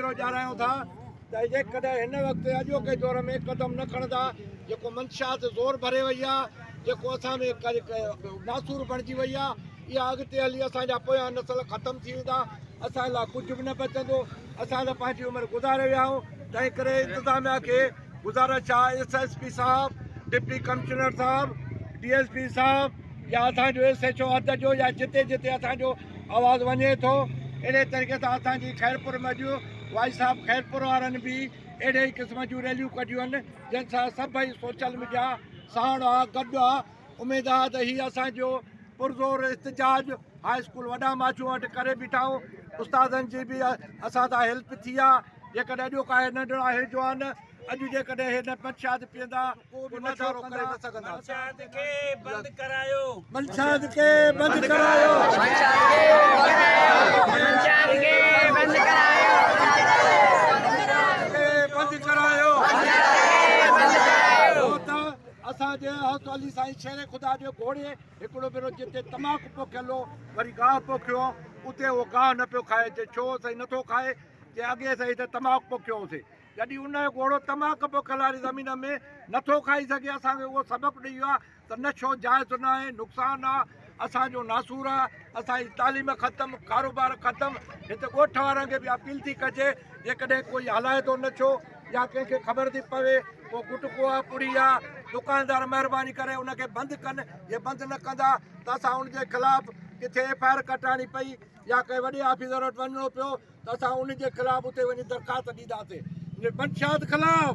ڀيرو ڄاڻايون ٿا ته جيڪڏهن هن وقت اڄوڪي دور ۾ قدم نه کڻندا، جيڪو منشيات زور ڀري وئي آهي، جيڪو اسان ۾ ناسور بڻجي وئي آهي، اها اڳتي هلي اسان جا پويان نسل ختم ٿي ويندا، اسان لاء ڪجهه به نه بچندو. اسان ته پنهنجي عمر گذاري ويا آهيون، تنهن ڪري انتظاميا کي گذارش آهي ايس ايس پي صاحب، ڊپٽي ڪمشنر صاحب، ڊي ايس پي صاحب يا اسان جو ايس ايڇ او حد جو يا جتي جتي اسان جو آواز وڃي ٿو، اهڙي طريقي سان اسان جي خيرپور ۾ اڄ وائي صاحب خيرپور وارن به اهڙي ئي قسم جون ريليون ڪڍيون آهن، جنهن سان سڀئي سوشل ميڊيا ساڻ آ گڏ آ. اميد آ ته هي اسان جو پرزور احتجاج هاء اسڪول وڏا ماڇون وٽ ڪري بيٺا آهيون، استادن جي به اسان سان هيلپ ٿي آ، جيڪڏهن اڄوڪا هي ننڍڙا هي جوان اڄ جيڪڏهن هي نه منشيات پيئندا ڪو به واڌارو ڪري نه سگهندا. منشيات کي بند ڪرايو. منشيات کي بند ڪرايو. منشيات کي بند ڪرايو. منشيات کي بند ڪرايو. ڇو ته اسان جي حضرت علي سائين شير خدا جي گهوڙي هڪڙو ڀيرو جتي تماڪ پوکيل هو وري گاهه پوکيو هو اتي اهو گاهه نه پيو کائي چي ڇو سائين نٿو کائي چي اڳي سائين ته تماڪ پوکيو هوسي جڏهن ان جو گهوڙو تماڪ پوکيل واري زمين ۾ نٿو کائي سگهي اسان کي اهو سبق ڏئي ويو آهي ته نشو جائز ناهي نقصان آهي اسان جو ناسور آهي اسان جي تعليم ختم ڪاروبار ختم هت ڳوٺ وارن کي به اپيل ٿي ڪجي جيڪڏهن ڪوئي هلائي ٿو نشو يا ڪنهن کي خبر ٿي پوي ڪو گٽڪو آهي پڙي آهي دڪاندار مهرباني ڪري ان کي بند ڪن جي بند نه ڪندا ته اسان ان جي خلاف ڪٿي ايف I R ڪٽائڻي پئي يا ڪنهن وڏي آفيسر وٽ وڃڻو پيو ته اسان ان جي خلاف اتي وڃي درخواست ڏينداسين. منشيات خلاف!